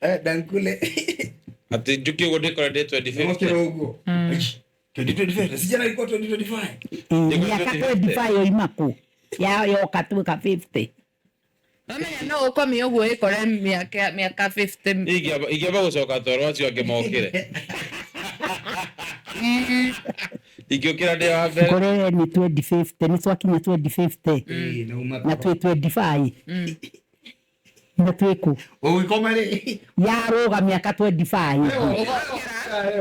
Dankule. Atĩ njũke ũguo ndĩkore ndĩ 2050. Ũkĩra ũguo. 2025. Sijana ilikuwa 2025. Nĩguo Mĩaka 2050. 25 yoima kũ ya yoka tuĩka 50. Mamenya no ũkome ũguo ĩkore mĩaka 50. Ingĩamba gũcoka toro acio angĩ mokĩre. Ingĩũkĩra ndĩ wa mbere. Ngorere nĩ 2050, nĩ twakinya 2050. Eh, na uma. Na twĩ 25 na twĩ kũ Ũgĩkoma rĩ. Yarũga mĩaka 25.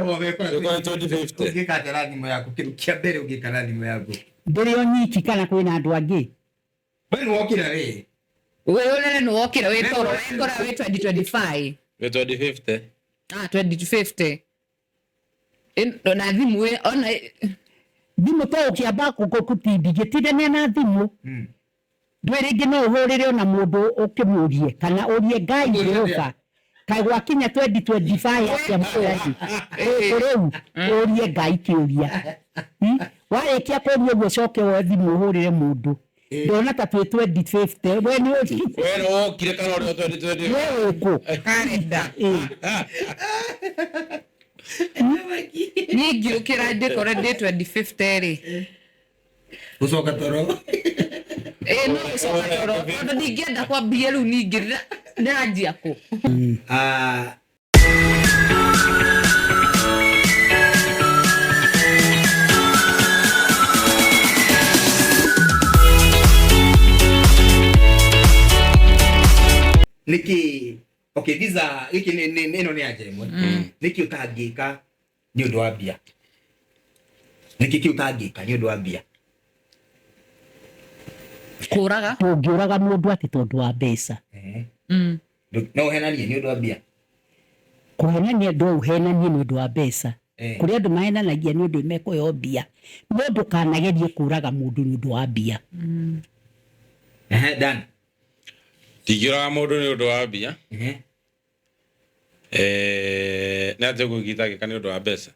Ũkore 2050. Ũngĩka atĩa na thimũ yaku? Kĩndũ kĩa mbere ũngĩka na thimũ yaku. Ndĩrĩ o nyiki kana kwĩna andũ angĩ? We nĩ wokĩra rĩ? Wĩyũrĩre nĩ wokĩra wĩ toro wekora wĩ 2025. Wĩ 2050. Ah, 2050. Na thimũ ona Thimũ to ũkĩamba ndingĩtindania na thimũ. Ndũĩ rĩngĩ no ũhũrĩre ona mũndũ ũkĩmũrie kana ũrie Ngai Jehova kaĩ gwakinya 2025 atĩa mũthenya rĩu ũrie Ngai kĩũria. Warĩkia kũria ũguo ũcoke woe thimũ ũhũrĩre mũndũ. Ndona ta twĩ 2050 we nĩ ũri. We nĩ wokire kana ũrĩ o 2025? We wĩkũ? Karenda. Niĩ ngĩũkĩra ndĩkore ndĩ 2050 rĩ. Gũcoka toro. Ĩĩ no gũcoka toro tondũ ndingĩenda kwambia rĩu ningĩ ndĩranjia kũ. Ah, nĩkĩ okay these are gĩkĩ ĩno nĩ anja ĩmwe. Nĩkĩ ũtangĩka nĩ ũndũ wa mbia? Nĩkĩ kĩu ũtangĩka nĩ ũndũ wa mbia? Kũraga. Tũngĩũraga mũndũ atĩ tondũ wa mbeca. No ũhenanie nĩ ũndũ wa mbia? Kũhenania no ũhenanie nĩ ũndũ wa mbeca. Kũrĩ andũ mahenanagia nĩ ũndũ mekũheo mbia. No ndũkanagerie kũraga mũndũ nĩ ũndũ wa mbia. Dan. Ndingĩũraga mũndũ nĩ ũndũ wa mbia. Nĩ atĩa ũguo ingĩtangĩka nĩ ũndũ wa mbeca?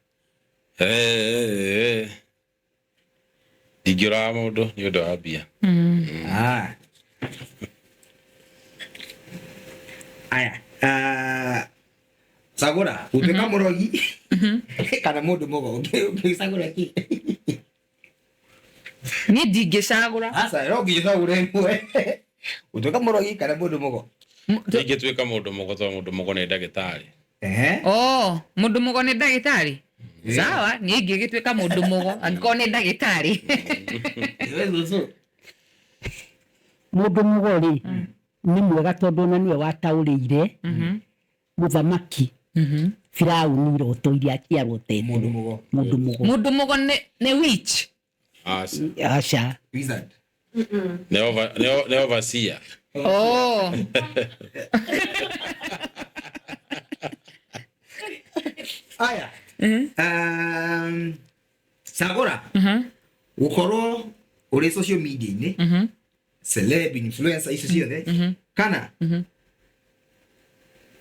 Ndingĩũraga mũndũ nĩ ũndũ wa mbia. Aya. Cagũra gũtuĩka mũrogi kana mũndũ mũgo. Ũngĩcagũra kĩ? Niĩ ndingĩcagũra. Aca, no nginya ũcagũre ĩmwe. Gũtuĩka mũrogi kana mũndũ mũgo? Ingĩtuĩka mũndũ mũgo tondũ mũndũ mũgo nĩ ndagĩtarĩ. Oh, mũndũ mũgo nĩ ndagĩtarĩ? Sawa, niĩ ingĩgĩtuĩka mũndũ mũgo angĩkorwo nĩ ndagĩtarĩ. Mũndũ mũgo rĩ, nĩ mwega tondũ ona nĩwe wataũrĩire mũthamaki Firauni iroto iria ciarotetwo. Mũndũ mũgo. Mũndũ mũgo. Mũndũ mũgo nĩ witch. Aca. Aca. Wizard. Nĩ overseer. Oh. Aya. Cagũra. Gũkorwo ũrĩ social media-inĩ, celeb, influencer icio ciothe, kana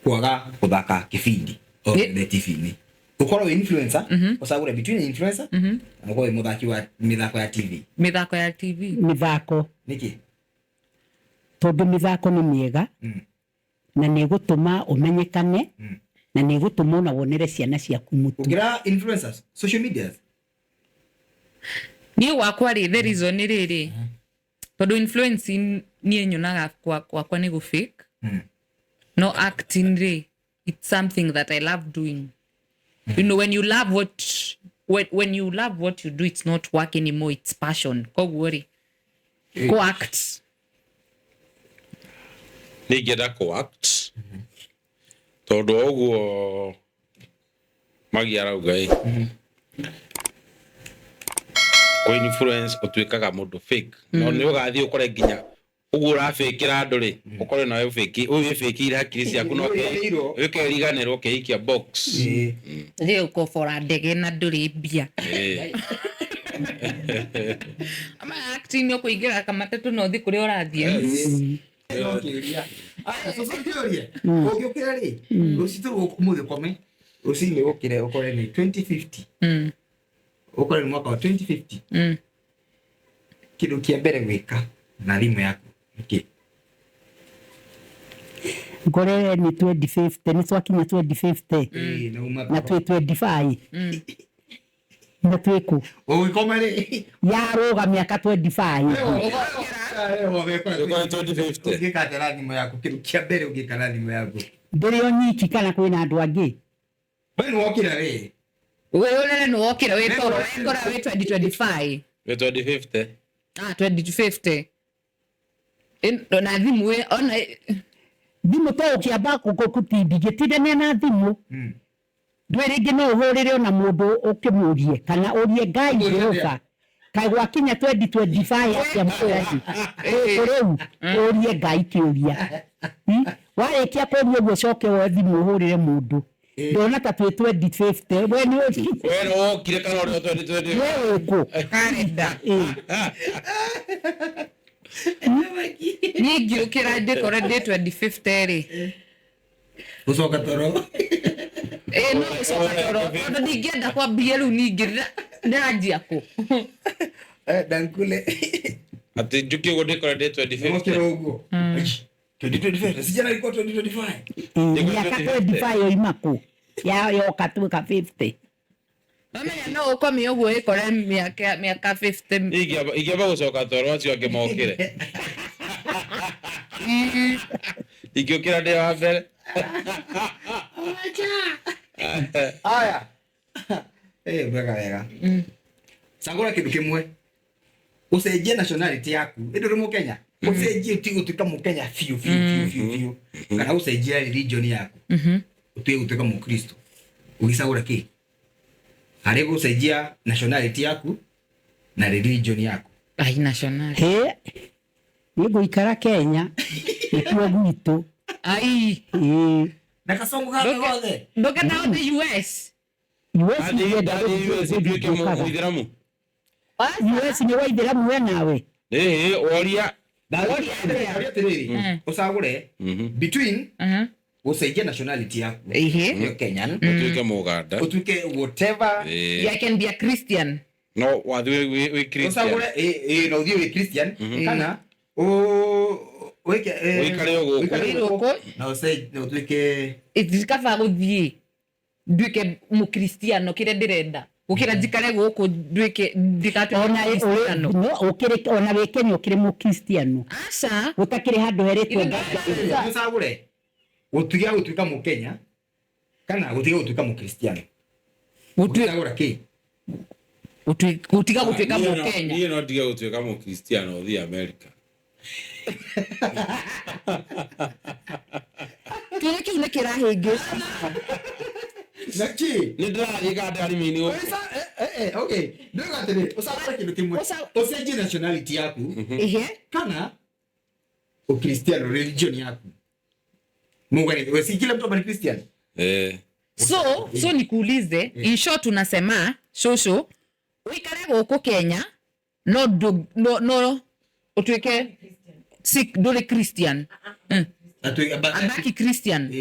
kwaga gũthaka kĩbindi o gĩothe TV-inĩ. Gũkorwo wĩ influencer, ũcagũre between influencer na gũkorwo wĩ mũthaki wa mĩthako ya TV. Mĩthako ya TV. Mĩthako. Nĩkĩ? Tondũ mĩthako nĩ mĩega na nĩ ĩgũtũma ũmenyekane na nĩ ĩgũtũma ona wonere ciana ciaku mũtu. Ũngĩra influencers, social medias. Niĩ gwakwa rĩ, the reason nĩ rĩrĩ, tondũ influencing niĩ nyonaga gwakwa nĩ gũ fake. No acting rĩ, it's something that I love doing. You know, when you love what, when, when you love what you do, it's not work anymore, it's passion. Koguo rĩ, kũ act. Niĩ ingĩenda kũ act. Tondũ o ũguo Magi arauga ĩ, kũ influence ũtuĩkaga mũndũ fake. No nĩ ũgathiĩ ũkore nginya ũguo ũrabĩkĩra andũ rĩ, ũkore nawe wĩbĩkĩire hakiri ciaku na ũkeriganĩrwo ũkeikia box. Rĩ ũkobora ndege na ndũrĩ mbia. Ama acting nĩ ũkũingĩra kamatatũ na ũthiĩ kũrĩa ũrathiĩ. Aya, cũcũ ngĩũrie, ũngĩũkĩra rĩ, rũciũ ũmũthĩ ũkome, rũcinĩ ũkĩre ũkore nĩ 2050. Ũkore nĩ mwaka wa 2050. Kĩndũ kĩa mbere gwĩka na thimũ yaku nĩ kĩ? Ngore nĩ 2050, nĩ twakinya 2050. Ĩĩ, na uma Na twĩ 25 na twĩ kũ? Ũgĩkoma rĩ? Yarũga mĩaka 25. Ũgĩkora 2050. Ũngĩka atĩa na thimũ yaku? Kĩndũ kĩa mbere ũngĩka na thimũ yaku? Ndĩrĩ o nyiki kana kwĩna andũ angĩ? We nĩ wokĩra rĩ? Wĩyũrĩre nĩ wokĩra wĩ toro wekora wĩ 2025. Wĩ 2050. Ah, 2050. Na thimũ ona Thimũ to ũkĩamba ndingĩtindania na thimũ. Ndũĩ rĩngĩ no ũhũrĩre ona mũndũ ũkĩmũrie kana ũrie Ngai Jehova kaĩ gwakinya 2025 atĩa mũrani rĩu ũrie Ngai kĩũria. Warĩkia kũria ũguo ũcoke woe thimũ ũhũrĩre mũndũ. Ndona ta twĩ 2050 we nĩ We nĩ wokire kana ũrĩ o 2020? we wĩkũ? Karenda. Niĩ ngĩũkĩra ndĩkore ndĩ 2050 rĩ. Gũcoka toro. Ĩĩ no gũcoka toro tondũ ndingĩenda kwambia rĩu ningĩ ndĩranjia kũ? Ndankule. Atĩ njuke ũguo ndĩkore ndĩ 2050. Wokĩra ũguo. 2025. Sijana ilikuwa 2025. Mĩaka 25 yoima kũ? Yoka tuĩka 50. Mamenya no ũkome ũguo ĩkore mĩaka 50. Ingĩamba gũcoka toro acio angĩ mokĩre. Ingĩũkĩra ndĩ wa mbere. Aya. Wega wega. Cagũra kĩndũ kĩmwe. Ũcenjie nationality yaku. Ĩndĩ ũrĩ Mũkenya. Ũcenjie ũtige gũtuĩka Mũkenya biũ biũ biũ biũ biũ. Kana ũcenjie religion yaku. Ũtige gũtuĩka Mũkristo. Ũgĩcagũra kĩ? Harĩ gũcenjia nationality yaku na religion yaku. Ai nationality. Hĩ, nĩ ngũikara Kenya nĩkuo gwitũ. Ai. Ĩĩ. Na kasongo gake gothe. Ndũngĩenda gũthiĩ US. US nĩngĩenda US gũthiĩ nduĩke ngũkaga. Mũithĩramu. US nĩ waithĩramu we nawe. Ĩhĩ, woria. Ndaũria atĩrĩrĩ, ũcagũre between gũcenjia nationality yaku. Ĩhĩ. Nĩyo Kenyan. Ũtuĩke Mũganda. Ũtuĩke whatever. Ĩĩ. I can be a Christian. No wathiĩ wĩ Christian. Ũcagũre ĩĩ na ũthiĩ wĩ Christian kana wĩke Ũikare o gũkũ. ũikare Ũikare gũkũ. na na ũtuĩke Kaba gũthiĩ nduĩke mũkristiano kĩrĩa ndĩrenda gũkĩra njikare gũkũ nduĩke ndigatuĩke Ona mũkristiano. no ũkĩrĩ ona wĩ Kenya ũkĩrĩ mũkristiano. Aca. Gũtakĩrĩ handũ heretwo Ngai. Ũcagũre gũtiga gũtuĩka Mũkenya kana gũtiga gũtuĩka Mũkristiano. Ũcagũra kĩ? Gũtiga gũtuĩka Mũkenya. Niĩ no ndige gũtuĩka Mũkristiano ũthiĩ Amerika. Kĩũria kĩu nĩ kĩrahĩngĩca. Na kĩ? Nĩ ndĩrathiĩ kandari-inĩ gũkũ. Okay. Ndĩrauga atĩrĩ, ũcagũre kĩndũ kĩmwe. Ũcenjie nationality yaku Ĩhĩ. kana Ukristiano religion yaku. Mungu ni si kila mtu ambaye ni Christian. Eh. So nikuulize, in short unasema shosho uikare gũkũ Kenya no no ũtuĩke si ndũrĩ Christian. Abaki Christian.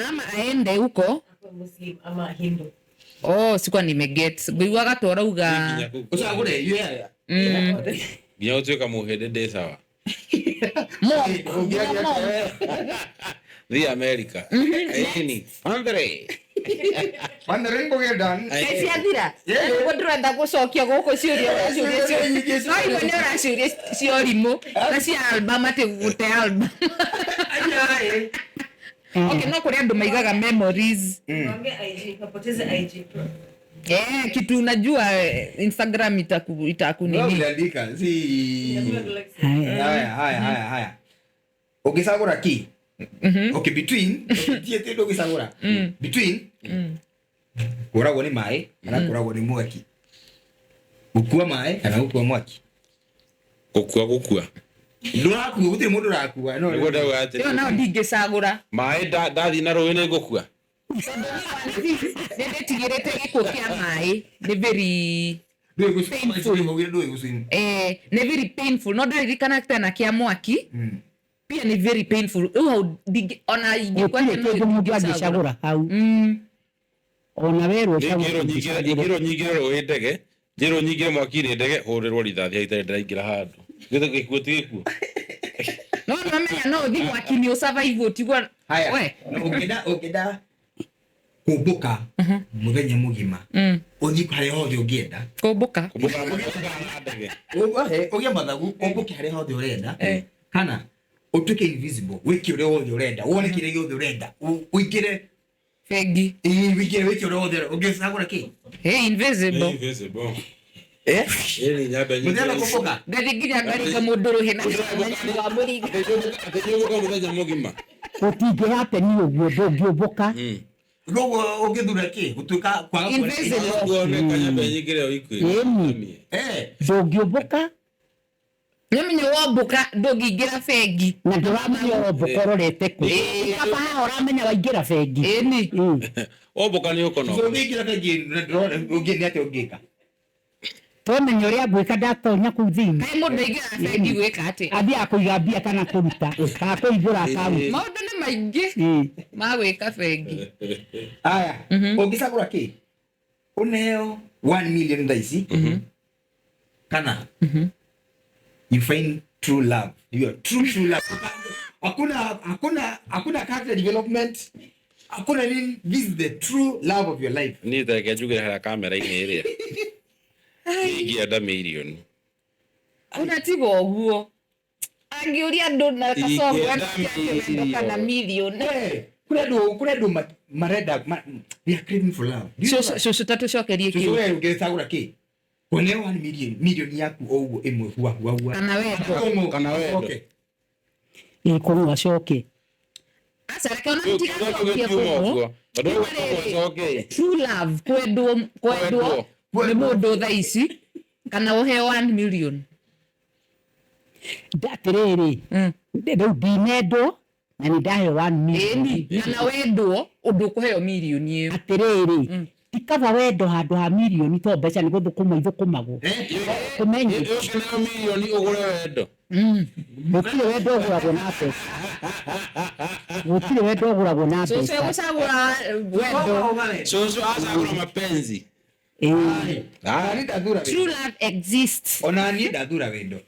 Ama aende huko Muslim ama Hindu. Oh, sikuwa nimeget. Ngũiguaga ta ũrauga. Ũcagũre yeah. Nginya gũtuĩka Mũhĩndĩ ndĩ sawa. Thiĩ America. Ĩni. Andre. One rainbow get done. Ciathira. Nĩguo ndĩrenda gũcokia gũkũ ciũria ũraciũria ciũria. No imwe nĩ ũraciũria cia ũrimũ na cia album atĩ gũte album. Okay, no kũrĩ andũ maigaga memories. Mwambie IG, wapoteze IG. Kitu unajua Instagram itaku nini. Uliandika si. Haya haya haya haya. Ũngĩcagũra kĩ? Okay, between tie tie ndũngĩcagũra. Between kũragwo nĩ maĩ kana kũragwo nĩ mwaki. Gũkua maĩ kana gũkua mwaki. Gũkua. Ndũrakua, gũtirĩ mũndũ ũrakua. No Nĩguo ndauga atĩrĩ. Ĩyo nayo ndingĩcagũra. Maĩ ndathiĩ na rũĩ nĩ ngũkua. Nĩ ndĩtigĩrĩte gĩkuũ kĩa maĩ. Nĩ very Ndũĩ gũcwim. Nĩ very painful. No ndĩririkana tena kĩa mwaki. Pia ni very painful. Rĩu hau ona ingĩkua Gũtirĩ kĩndũ mũndũ angĩcagũra hau. Ona werwo Ingĩrwo nyingĩre rũĩ ndege, njĩrwo nyingĩre mwaki-inĩ ndege, hũrĩrwo rithathi hau itarĩ ndĩraingĩra handũ. Gĩkuũ ti gĩkuũ. No no menya no ũthiĩ mwaki-inĩ ũsurvive ũtigwo. Haya. We. Na ũngĩenda kũmbũka mũthenya mũgima ũthiĩ harĩa hothe ũngĩenda. Kũmbũka. Kumbuka na ndege. Ũgĩe mathagu ũmbũke harĩa hothe ũrenda kana ũtuĩke invisible wĩke ũrĩa wothe ũrenda wone kĩrĩa gĩothe ũrenda ũingĩre Bengi. ĩĩ, ũingĩre wĩke ũrĩa wothe ũrenda. Ũngĩcagũra kĩ? Hey, invisible. Invisible. Eh? Ĩni nyambe nyingĩ. Mũthenya kũmbũka? Ngathiĩ nginya ngaringa mũndũ rũhĩ na wa mũringa. Athiũrũrũka mũthenya mũgima. Gũtingĩ happen ũguo, ndũngĩũmbũka. Koguo ũngĩthura kĩ? Gũtuĩka kwaga kuona Invisible. Kuoneka nyambe nyingĩ rĩo ikuĩ. Ĩni. Eh. Ndũngĩũmbũka. Nĩũmenye wombũka ndũngĩingĩra bengi. Na ndũramenya wombũka ũrorete kũ. Kaba haha ũramenya waingĩra bengi. Ĩni. Wombũka nĩ ũkonoga. So ũngĩingĩra bengi na ndũrona ũngĩ nĩ atĩa ũngĩka? Tomenya ũrĩa ngwĩka ndatonya kũu thĩinĩ. Kaĩ mũndũ aingĩraga bengi gwĩka atĩa? Athiaga kũiga mbia kana kũruta kana kũhingũra akaunti. Maũndũ nĩ maingĩ ma gwĩka bengi. Aya, ũngĩcagũra kĩ? Ũneo 1 million thaa ici kana you find true love. You are true love. Hakuna character development. Hakuna nini. This is the true love of your life. Niĩ tareke njugĩre harĩa kamera-inĩ ĩrĩa. Ingĩenda mirioni. Ona tiga ũguo. Angĩũria andũ na kacogo Ingĩenda wendo kana mirioni. mirioni. Hey, kuna andũ marenda they are craving for love. Do you know that? Cũcũ ta tũcokerie Cũcũ kĩu. we ũngĩcagũra kĩ? Kũneo 1 million, million yaku o ũguo ĩmwe hua hua hua. Kana wendo. Kũng'ũ, Kana wendo. Okay. Ĩ kũng'ũ acoke. Aca reke ona tũtigacokie kũng'ũ. Tondũ ũcoke. True love kwendwo kwendwo nĩ mũndũ thaa ici kana ũheo 1 million. Atĩrĩrĩ, rĩu ndinendwo na nĩ ndaheo 1 million. Ĩni kana wendwo ũndũ ũkũheo mirioni ĩyo. Atĩrĩrĩ, ti kaba wendo handũ ha mirioni tondũ mbeca nĩ gũthũkũma ithũkũmagwo. Ũmenye. Ũkĩneo mirioni ũgũre wendo. Gũtirĩ wendo ũgũragwo na mbeca. Gũtirĩ wendo ũgũragwo na Cũcũ mbeca. egũcagũra wendo. Cũcũ acagũra mapenzi. Ĩĩ. Ona niĩ ndathura wendo. True love exists. Ona niĩ ndathura wendo.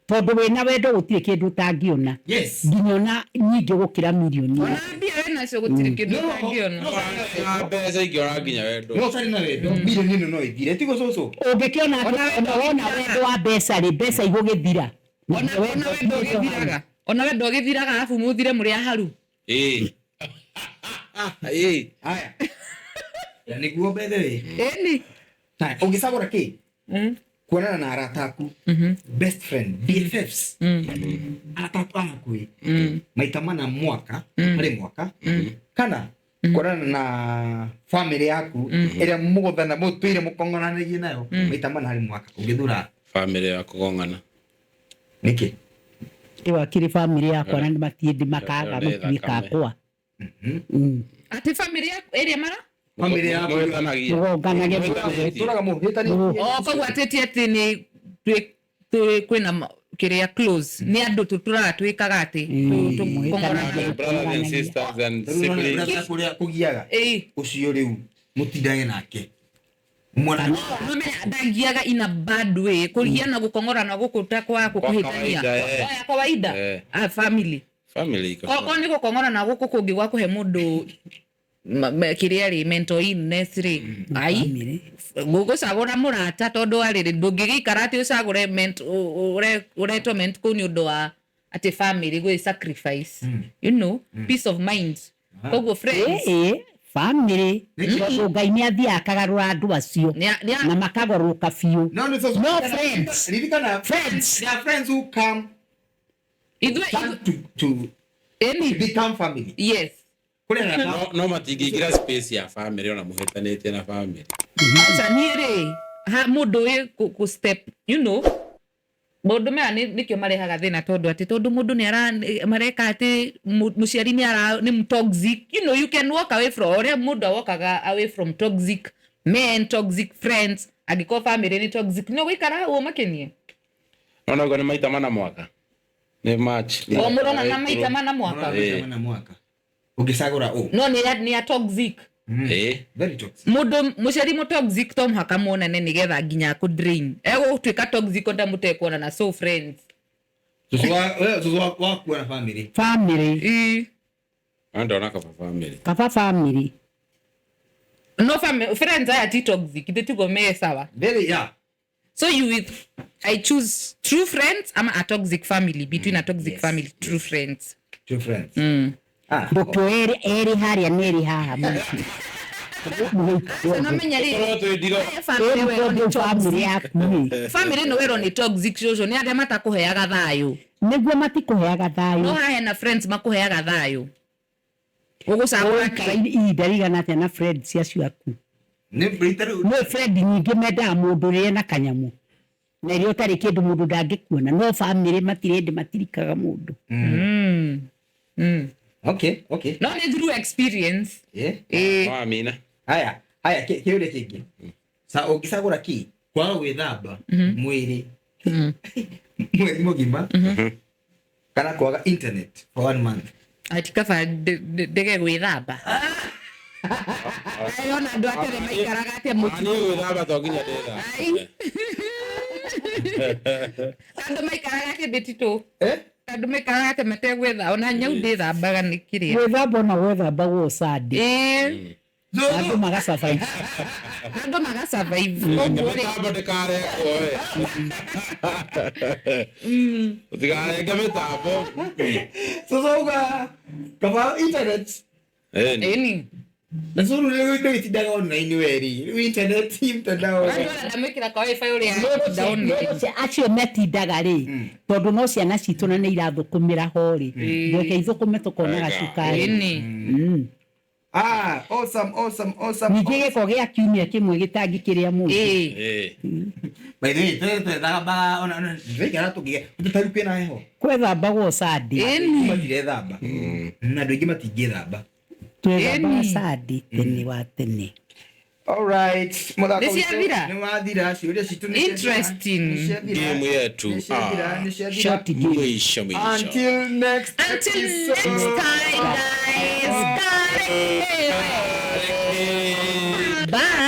Tondũ wĩna wendo gũtirĩ kĩndũ ũtangĩona. Yes. Nginya ona nyingĩ gũkĩra mirioni. Ona mbia wĩnacio gũtirĩ kĩndũ ũtangĩona. Na mbeca ingĩona nginya wendo. No ũtarĩ na wendo, milioni ĩno no ĩthire. Tiguo cũcũ? Ũngĩkĩona atĩ ona wona wendo wa mbeca rĩ, mbeca igũgĩthira. Ona ona wendo ũgĩthiraga. Ona wendo ũgĩthiraga arabu mũthire mũrĩ aharu. Ĩĩ. Ĩĩ. Haya. Na nĩguo by the way. Ĩni. Haya, ũngĩcagũra kĩ? Kuonana na arata aku, best friend, BFFs, arata aku a hakuhĩ maita mana mwaka harĩ mwaka kana kuonana na family yaku ĩrĩa mũgũthana mũtũire mũkong'onanagia nayo maita mana harĩ mwaka ũngĩthura Family ya kũgong'ana. nĩkĩ? Ĩyo akĩrĩ bamĩrĩ yakwa na nĩmatiĩ makaga Ĩyo nĩ gũtuĩka thakame. akwa. Atĩ family yaku ĩrĩa mara? Family yaku. Mũhĩtanagia. Mũgonganagia Mũhĩtanĩtie. Tũraga mũhĩtanĩtie. O koguo atĩ ti atĩ nĩ kwĩna kĩrĩa close nĩ andũ tũtũraga twĩkaga atĩ tũkong'oranagia. Brothers and sisters and Rĩu nĩwona siblings. brother kũrĩa kũgiaga Ĩĩ. ũcio rĩu mũtindage nake mwana Nomenya ndangiaga in a bad way kũgiana gũkong'orana gũkũ ta kwa kũhĩtania. kawaida, eh. Kwa ya kawaida. Eh. Ah, family. Family iko. Okorwo nĩ gũkong'orana gũkũ kũngĩ gwa kũhe mũndũ kĩrĩa rĩ mental illness rĩ ai gũgũcagũra mũrata tondũ arĩrĩ ndũngĩgĩikara atĩ ũcagũre ũretwo ment kũu nĩ ũndũ wa atĩ family gwĩ sacrifice you know peace of mind koguo friends Ĩĩ, bamĩrĩ tondũ Ngai nĩ athiaga akagarũra andũ acio na makagarũrũka biũ. No, no, so, No friends. Ririkana, Friends. There are friends who come ithuĩ to ĩni become family. yes Kũrĩ arata No matingĩingĩra space ya family ona mũhĩtanĩtie na family. aca niĩ rĩ ha mũndũ wĩ kũ step you know maũndũ maya nĩkĩo marehaga thĩna tondũ atĩ tondũ mũndũ nĩ ara mareka atĩ mũciari nĩ ara nĩ toxic you know you can walk away from ũrĩa mũndũ awokaga away from toxic men toxic friends angĩkorwo family nĩ toxic no gũikara hau ũmakenie. Nona ũguo nĩ maita mana mwaka. Nĩ March. O mũrona na maita mana mwaka. Maita mana mwaka. Ũngĩcagũra ũ? No nĩ a toxic. Ĩĩ. Very toxic. Mũndũ mũciari mũ toxic to mũhaka muonane nĩgetha nginya akũ drain egũtuĩka toxic onda mũtekuonana so friends. Cũcũ waku na family. Family. Ĩĩ. Ndona kaba family. Kaba family. No family friends aya ti toxic. Ithe tigo me sawa. Very yeah. So you with I choose true friends ama a toxic family between a toxic family true friends. True friends. Ah. Ndũkĩoe eri harĩa na eri haha mũciĩ. Nomenya rĩ Eri tondũ family yaku rĩ. Family no wero ni toxic shosho ni arĩa matakũheaga thayũ. Nĩguo matikũheaga thayũ. No hahe na friends makũheaga thayũ. Ũgũcagũra Ũikara ihinda rĩigana atĩa na friends acio aku? Nĩ No friend nyingĩ mendaga mũndũ ũrĩa na kanyamũ. Na ĩrĩa ũtarĩ kĩndũ mũndũ ndangĩkuona. No family matirĩ hĩndĩ matirikaga mũndũ. Okay, okay. No nĩ through experience. Yeah. Eh. Amina. Haya, haya kĩũria kĩngĩ. Sa ũngĩcagũra kĩ? Kwaga gwĩthamba mwĩrĩ. Mweri mũgima. Kana kwaga internet for 1 month. Ati kaba ndege gwĩthamba. Ona andũ atĩrĩ maikaraga atĩa mũtitũ. Niĩ gwĩthamba to nginya ndĩthambe. Andũ maikaraga atĩa mĩtitũ. Andũ maikaraga atĩa mategwĩthamba. Ona nyau ndĩthambaga nĩ kĩrĩa. Gwĩthamba ona gwĩthambagwo Sunday. Andũ magasurvive. Andũ magasurvive. Mĩtambo ndĩkarekwo we. Ũtikarenge mĩtambo. Sasa uga kaba internet. Ĩni. Na sasa ndũgĩtindaga online weri. Rĩu internet mtandao. Andũ arĩa ndamĩkĩra kwa wifi ũrĩa download. Acio metindaga rĩ tondũ no ciana citũ na nĩ irathũkũmĩra ho rĩ ndweke ithũkũme tũkonaga cukari. Ĩni. Ah, awesome, awesome, awesome. Ningĩ gĩko gĩa kiumia kĩmwe gĩtangĩkĩrĩa mũndũ. By the way, twethambaga ona ndĩraikara tũngĩge tarĩu kwĩna heho. Kwethambagwo Sunday. Matirethamba. Na andũ aingĩ matingĩthamba. Twethambaga Sunday tene wa tene. All right. Mũthako Nĩ ciathira? Nĩ wathira ciũria citũ nĩ ciathira. Interesting. Nĩ ciathira. Game yetu. Nĩ ciathira, nĩ ciathira. Short game. Mwisho mwisho. Until next Until episode. next time, guys. Bye.